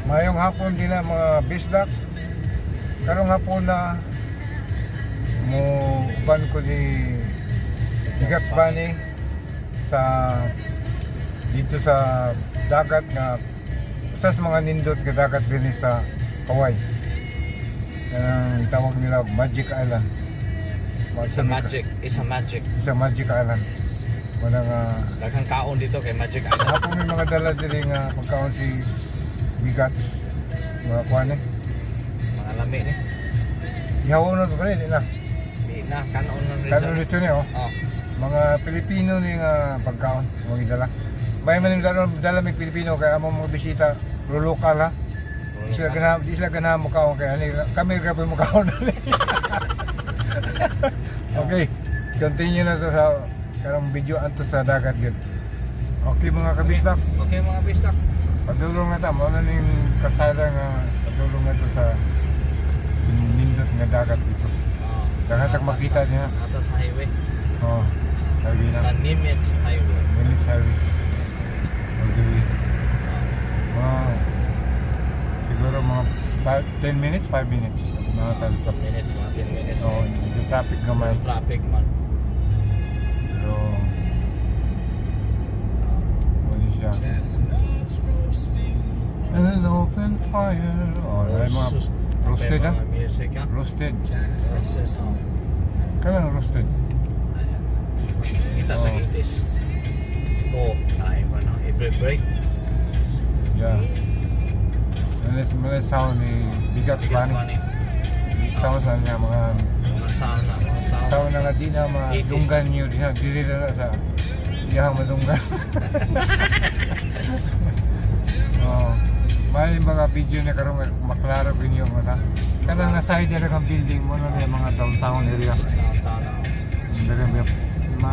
Mayong hapon din na, mga bisdak. Karong hapon na mo uban ko ni Bigats Bani sa dito sa dagat nga usa sa mga nindot nga dagat dinhi sa Hawaii. Ang tawag nila Magic Island. It's a magic. It's a magic. It's a Magic Island. Wala nga Daghang kaon dito kay Magic Island. Ako may mga dala diri nga pagkaon si Bigats. Mga kuan eh. Mga lami ni. Ihaw na to di na. Di na kanon na rin. Kanon dito ni oh. Oh. Mga Pilipino ni nga pagkaon mga dala. May man dala dala mig Pilipino kay among mga bisita pero lokal ha. Di sila ganahan mukaon kay ani kami grabe mukaon. Okay, continue na to sa karong video anto sa dagat gyud. Okay, mga kabisdak, Okay, mga bisdak. Padulong na ta mao na ning kasada nga padulong na to sa nindot nga dagat dito. Oh. Dagat ang makita niya. Ata sa highway. Oh, lagi na. Sa Nimitz Highway. Nimitz Highway. Okay. Oh. Mga siguro mga 10 minutes, 5 minutes. Mga talito. Minutes, mga 10 minutes. Oh, Eh. the traffic gamay. Traffic man. Pero Oh. wala siya. And an open fire. Oh, ay mga Sus, roasted may ah. mga music ah. Roasted. Roasted. Oh. Kanang roasted. Ayan. Kita sa Oh. 80s. Oh, tayo ba no? Every break. Yeah. And it's mga sound ni Bigat Bigat Bani. Bani. Sound sa niya mga Mga sound na, mga sound. sound na nga di na mga 80s. dunggan niyo diha. Dili na sa iyang madunggan. Oh. May mga video na karon nga maklaro gyud niyo mga. Kanang na side na kang building mo na yung mga downtown area. Downtown na. Daghang ba ma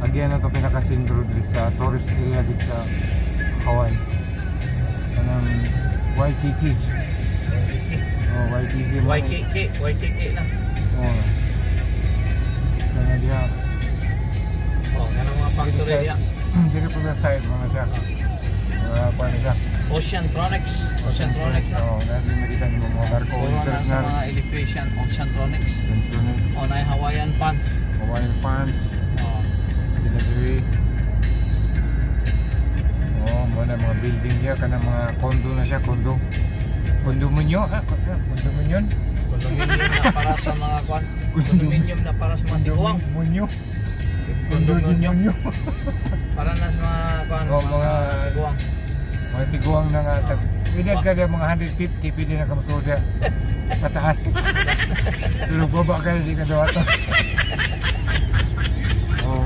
agyan na to pinaka-sentro diri sa tourist area dito sa Hawaii. Kanang Waikiki. Oh, Waikiki. Waikiki, Waikiki na. Oh. Kana diha. Oh, kanang mga factory diha. Diri po sa side mga siya. Mga kuan siya. Oceantronics. Oceantronics na. Oo, oh, makita nimo mga barko Puro na sa international. mga electrician, Oceantronics. Electronics, O na Hawaiian pants. Hawaiian Pants, Oh. delivery. Oh, mo na mga building diya kanang mga condo na siya, condo. Condominio, ha? Condominium? Condominium na para sa mga kwan. Condominium na para sa mga tiguang. Condominio. Condominium. Condominio. Para na sa mga kwan, Oh, mga tiguang. Mga tiguang na nga. Pwede ka diya mga 150, pwede na ka masuod diya. Pataas. Pero baba ka na, di ka dawato. Oh,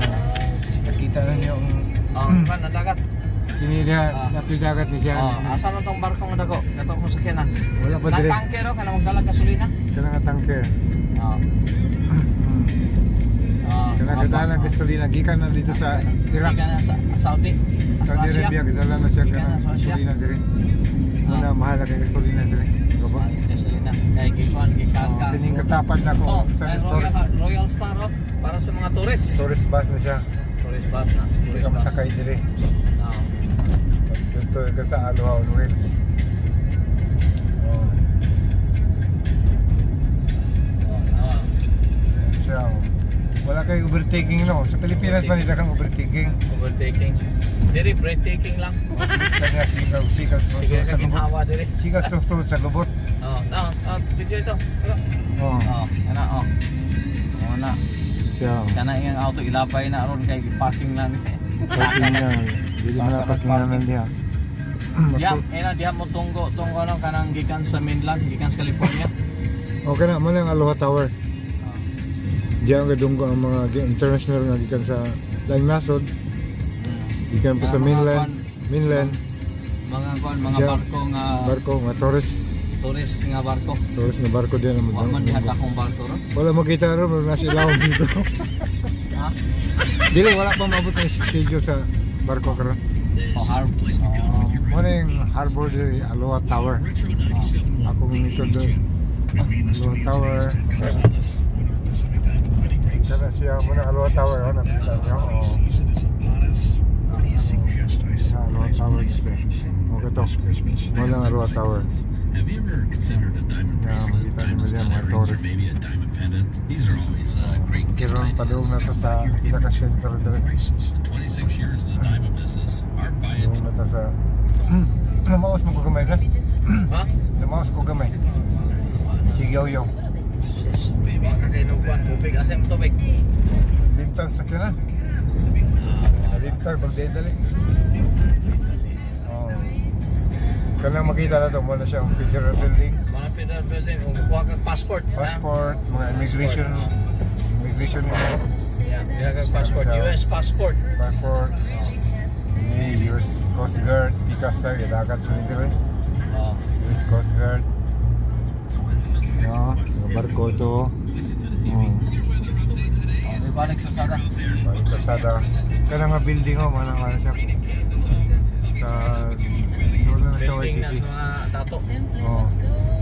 nakita na niyo ang Oh, kwan, ang dagat. Kini diha, Ah. napil dagat ni siya. Oh, asa na tong barko nga dako? Kato akong sakyanan. Wala pa dire. Na tanker oh, kana magdala gasolina. Kana nga tanker. Oh. Oh, Kana kadala gasolina gikan na dito sa Iraq. Gikan na sa Saudi. Saudi Asia. Arabia gidala na siya Gikan kana na sa Asia. gasolina dire. Wala, mahal kay gasolina dire. Gaba. Ah, gasolina. Kay gikuan gikan Oh, ka. kining katapad na ko Oh, sa ay, tourist, Royal Star oh, para sa mga tourist. Tourist bus na siya. Tourist bus na. Hindi Tourist ka bus. masakay dire. Oh. Dito ka sa Aloha on Wheels. Oh, Oh, oh. ayan siya. Oh. Wala kay overtaking no. Sa Pilipinas man nila kang overtaking. Overtaking. Diri breathtaking lang. Kanya sigaw sigaw Sige sa ka lubot. ginhawa diri. Sigaw sa sa lubot. Oh, oh, oh, video ito. Oh, Oh, ana oh. Oh na. siya. Oh. Kana iyang auto ilapay na ron kay parking lang. Parking na. Dili mo na parking na diha. Diya, ina diha mo tunggo tunggo ano kanang gikan sa mainland, gikan sa California. Okay na, mo lang Aloha Tower. Oh. Diyan ang gadunggo ang mga international nga gikan sa laing nasod, gikan pa sa Mga mainland, kuan, mainland, mga kuan, mga Diya. barko nga barko nga tourist, tourist nga barko. Tourist nga barko diyan ang Wa man diha akong barko ron. Wala makita ron, wala nasa ilawom dito. Ha? Dili wala pa maabot ang schedule sa barko karon. Oh, harbor. Oh. Mo na yung harbor diri, Aloha Tower. Ako ngikod doon. Aloha Tower. Kana siya mo na Aloha Tower, oh, nakita niyo. Oh. Sa Arwa Tower na siya. O kato. Mo lang Arwa Tower. Have you ever considered a diamond Yeah, bracelet, makita niyo diamond ba yan, stud mga earrings, or tourist. maybe a diamond pendant? These are always great gift Karon padung na ideas. to sa isa ka sentro diri. 26 years in the diamond business. Our buy it Padung na to sa Namaos mo ko gamay ka? Ha? Namaos ko gamay. Sigaw yung. Wa ka kay nagkuhan tubig. Asa yung tubig? Limtan sa kina. Limtan pag dali. Oh. Kanang makita na to mo na siya ang federal building, Mga federal building. Kung kuha kang passport. Ha? Passport, mga immigration, immigration. Yeah, kuha kang passport. US passport. Passport. Ni US Coast Guard, pikas na idagat sa nito eh. Oh. US Coast Guard. No, mga barko to. Oh, may balik sa sada. Balik kalsada. Kanang nga building oh, mana nga siya. Sa doon na sa Building na Waikiki. sa mga dato. Oh.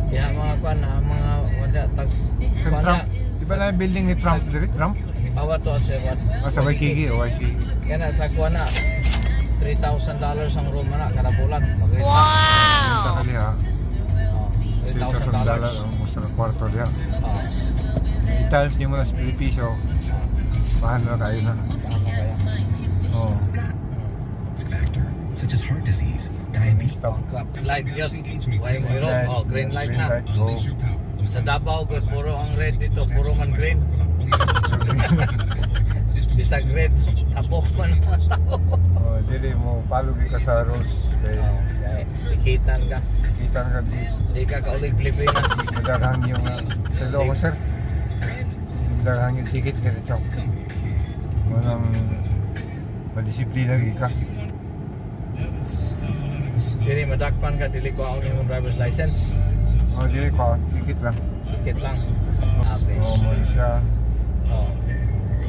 Kaya mga kuan na mga wala tag Kang kuan na Trump, di ba na yung building ni Trump diri? Trump? awa to sa what. Ah, sa Waikiki o Waikiki. Kaya na tag kuan na $3,000 ang room na kada bulan. Magrenta. Wow! Ka diha. Oh, $3,000 $3,000. ang usa ka kwarto diha. Oh. I-times nimo na sa piso, mahal na kayo na. Tama kaya. Oh. Risk factor, such as heart disease, diabetes. Stop. Light yun. Why mo yun? Oh, green light Green na. light, go. Sa Davao, good, puro ang red dito. Puro man green. Bisag red. Tabok man ang mga tao. Oh, dili mo palugi ka sa rules kay Oh, tikitan ka. kita ka di Di ka kaulig Pilipinas. madaghang yung sa loko, sir. Madaghang yung ticket ka dito. Walang madisiplina gyud ka. Dili madakpan ka, dili ko ang imong driver's license. Oh, dili ko ticket lang. Ticket lang. Ah, Oh, mo siya. Oh.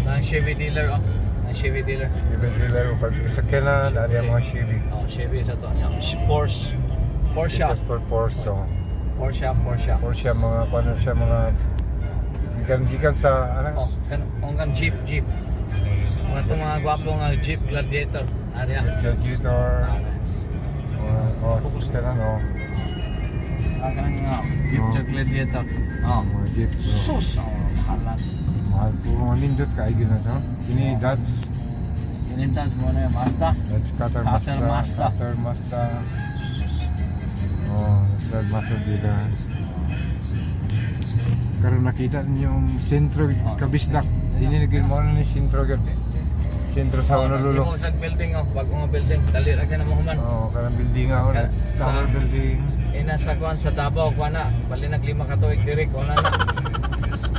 Nang Chevy dealer oh. Nang Chevy dealer. Even dealer o pag sakyanan, ari ang mga Chevy. Oh, Chevy sa to. Porsche. Porsche. Passport Porsche. So, Porsche, Porsche. Porsche mga kuno siya mga gikan gikan sa ano. Oh, kan ang kan Jeep, Jeep. Mga itong mga gwapo nga Jeep Gladiator. Arya. Gladiator. Mga oh, sakyanan oh. Ah, kanang nga Jeep Oh. Gladiator. Oh. Mga jeep. Oh. Sus, oh, mahalan. Mahal po mga nindot ka yun na to. Kini Dodge, Ginintas mo na yung Mazda. Dodge Cutter Cutter Mazda. Mazda. Cutter Mazda. Oh, Dodge Mazda dealer. Karon nakita ninyo yung sentro Oh. Kabisdak. Dini naging mo ni sentro gyud. Sentro sa Honolulu. Imo sa building oh, bago nga building. Dali ra kay na mahuman. Oh, kanang building ako na. Tower building. Ina sa kuan sa Davao kuan na, bali nag 5 ka tuig diri kuan na na.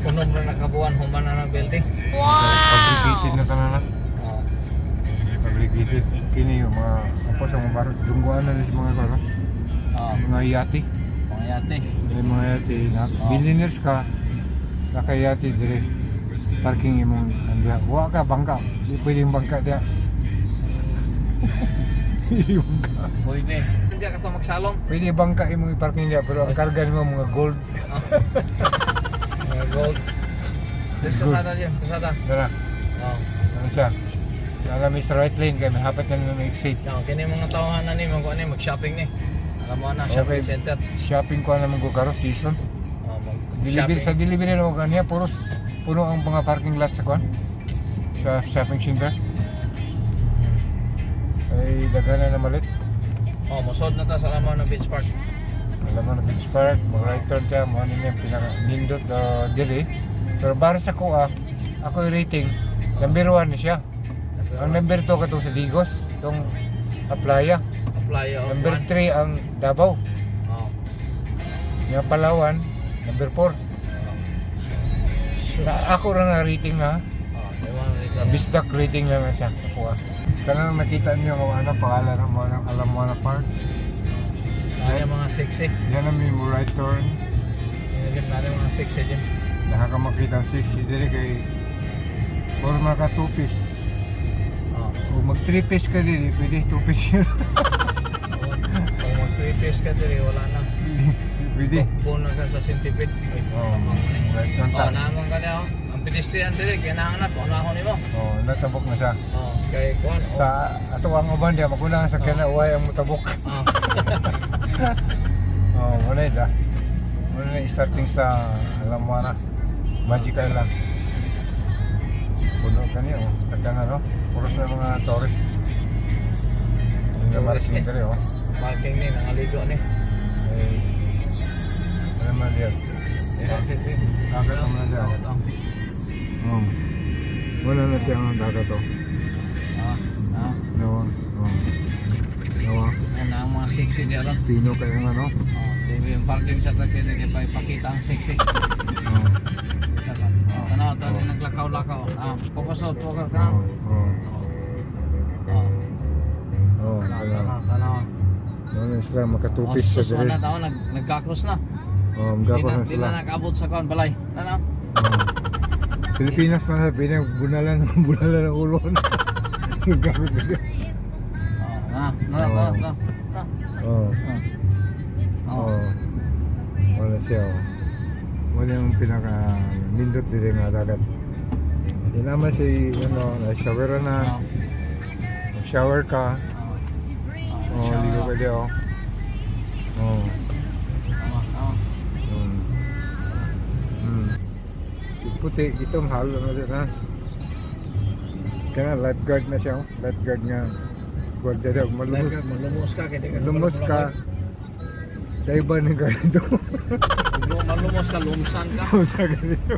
Unom ra nakabuan human na ng building. Fabricated na tanan na. Oh. Fabricated. Kini yung mga apa sa mga barot dungguan na ni sa mga kuno. Oh, Mga yate. mga yate. May mga yate na Oh. billionaires ka nakayate dire parking imong andiya. Wa ka bangka. Di pwedeng bangka diya. Pwede bangka. Pwede. Hindi ka to magsalong. Pwede bangka imong i-parking diya pero ang karga nimo mga gold. Mga gold. Dito Gold. kasada diyan, kasada. Dara. Oh. Ano siya? Alam sa right lane kay mahapit na nimo exit. Yo, kini mga tawahan na ni mag ni mag-shopping ni. Alam mo na, shopping center. Shopping ko naman ko karon season. Oh, mag Delivery sa delivery na mo kaniya puros puno ang mga parking lot sa kuan. Sa shopping center. Ay daghan na namalit. Oh, mosod na ta sa Lamao ng Beach Park. Alam mo na beach park, mag right turn ka, mo ano yung pinaka nindot na diri. Pero para sa kuha, ako yung rating, number 1 ni siya. Ang number 2 katong sa Digos, itong Aplaya. Apply of Number one. 3 ang Davao. Oh. Yung Palawan, number 4. Sa ako ra na rating na, Oh, di ba? Bisdak rating lang na siya sa kuha. Kanang nakita niyo kung ano pangalan ng mga Alamoana Park. Ano mga 6 eh. Yan ang may mo right turn. Yun na mga 6 eh dyan. Nakakamakita ang 60 diri kay puro mga ka 2 piece. Oh. Kung mag 3 piece ka diri, pwede 2 piece yun. Kung mag 3 piece ka diri, wala na. Pwede. Puno ka sa centipede. Ay, Oh, tamang ni. right turn Oh, ta. naman ka niya oh. Ang Pedestrian dire kay nahanap unahon nimo. Oh, natabok na siya. Oh, kay kuan. Oh. Sa ato ang uban diya maguna sa kanya uway ang mutabok. Oh. Oh, wala da. Wala na starting sa Ala Moana. Magic Island. Puno kani oh. Taga no. Puro sa mga tourist. Yung Tourist marking eh. diri oh. Parking ni nangaligo ni. Eh, ano man diyan? Dagat ni. Dagat naman na diyan. Dagat, oh. Oh. Wala na siya ang dagat oh. Ah, ah. No. Oh. No. Yan ang mga sexy diya ron. Pino kayo ng ano. Oh, di yung parking sa kay kay pa ipakita ang sexy. Oh. Isa ka. Oh, tanaw to oh. Naglakaw-lakaw. Ah, focus out, focus ka. Oh. Oh. Oh. Oh, Tanaw, tanaw. tanaw. Wala sila makatupis Oh, sa sus, diri. wala tao nagka-cross na. Oh, Di magkakos na, na di sila. na nakaabot sa kuan balay. Tanaw. Oh. Pilipinas man sa Pinas, bunalan, bunalan ang ulo. Nagkakos na siya. Oh, na, na, na, Oh. na, na. Oh. Oh. Oh. Wala siya. Oh. Wala yung pinaka nindot diri nga dagat. Di naman si ano, na shower na, Oh. shower ka. Oh. Oh, ligo ka di oh. Oh. Tama, tama. Puti, itom halo na siya na. Kaya lifeguard na siya, oh. Lifeguard nga. Guardia daw, malumos. Malumos ka kay di ka Lumos ka. Dahil ba ng ganito? Malumos ka, lumsan ka. Sa ganito.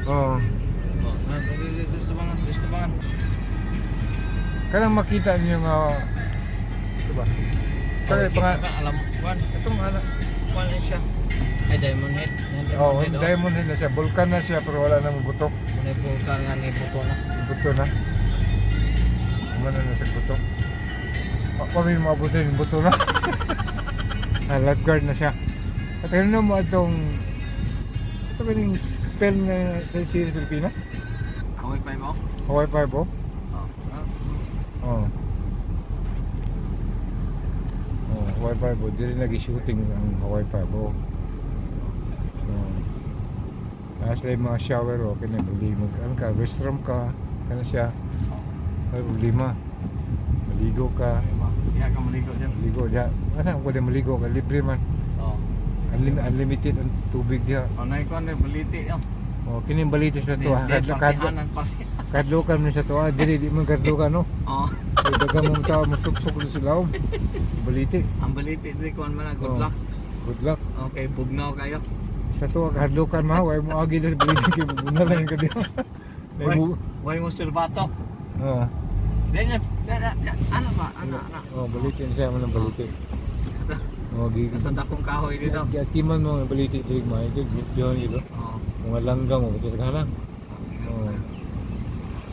Oo. Oh, na, dito sa bangan, dito sa bangan. Kailang makita niyo nga, ito ba? Kaya Oh, pa nga, kita ka, alam mo, kuan, itong ano, kuan ni siya. Ay, Diamond Head. Yan, oh, Diamond Head, oh. diamond head na siya. Vulkan na siya pero wala nang buto. Muna yung vulkan nga ni buto na. Buto na. Kumano na sa buto. Kami maabutin yung buto na. Ah, lifeguard na siya. At ano mo itong ito ba yung film na series Pilipinas? Hawaii 5 oh. Hawaii 5 oh? Oh. Ah. Oo. Oh, Hawaii 5 oh. Dili nag-shooting ang Hawaii 5 oh. Oh. Tapos yung mga shower oh, kanya problema. Ano ka, restroom ka, kana siya. Ay, problema. Maligo ka. Diya ka maligo dyan. Maligo diya. Ano ang pwede maligo ka? Libre man. Oh. Unlimited ang tubig diya. Oh, na ikaw na baliti oh. Oh, kini balitis na to. Di, di, Kadlo kadlo partihanan, partihan. kadlokan man sa to. Ah, dili di man kadlokan no. Oh. Kay daghang mga tao musuksok na sila oh. Baliti. Ang baliti di kuan man na good Oh. luck. Good luck. Okay, bugnaw kayo. Sa to kadlokan ma, way mo agi sa baliti kay bugna lang ka diha. Way, way mo silbato. Oo. Di na, di na, di- ano ba? Ano, ano? Oh, baliti na siya mo ng baliti. Oh, gi Natanda kong kahoy dito. Giatiman mo ang baliti diri ma ito diyon ito. Oh. Mga langgam mo ito kana. Oh.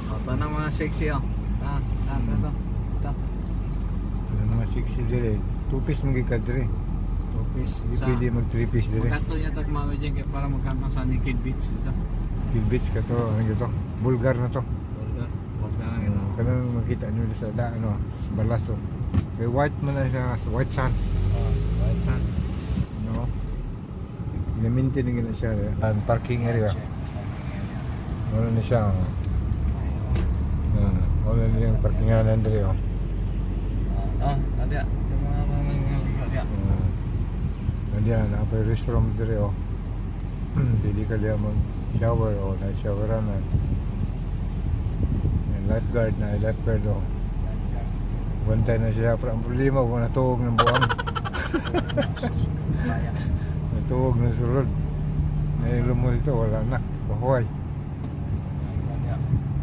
Oh, tanang mga sexy oh. Ah, ah, ito. Ito. Ang mga sexy diri. Two piece mo gid ka diri. Two piece. Di Sa, pwede mag three piece diri. Magkanto niya tag mga dyan kaya para magkanto sa Naked Beach dito. Yung beach ka to, ano to? Bulgar na to. Vulgar. Vulgar ang ito. Kanang makita nyo sa da, ano, sa balaso. Kay white man na siya, sa white sand. Oh, right sand. No? Ginamintin na siya. Eh. Ang parking area. Wala na siya. Oh. Ah, wala na yung parkingan dire oh. Oh, ada. Yung mga mga Nandiyan, napay restroom dire oh. Dili ka diya mag shower oh, na showeran na. Yung lifeguard na, lifeguard oh. Bantay na siya, pero ang problema, wala natuog ng buwang. Natuog ng sulod. Nailom mo dito, wala na. Bahuay.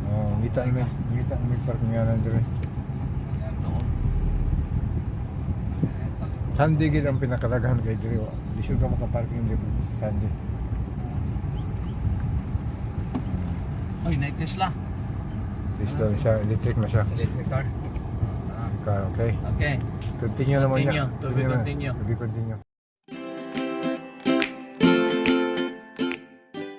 Oh, ngita may parkingan dire. Sunday gid ang pinakalaghan kay dire. Wa. Lisod ka makaparking dire Sunday. Oy, night Tesla. Tesla na siya, electric na siya. Electric car. Car, okay. Okay. Continue naman Continue. niya. To be continue. To be continue.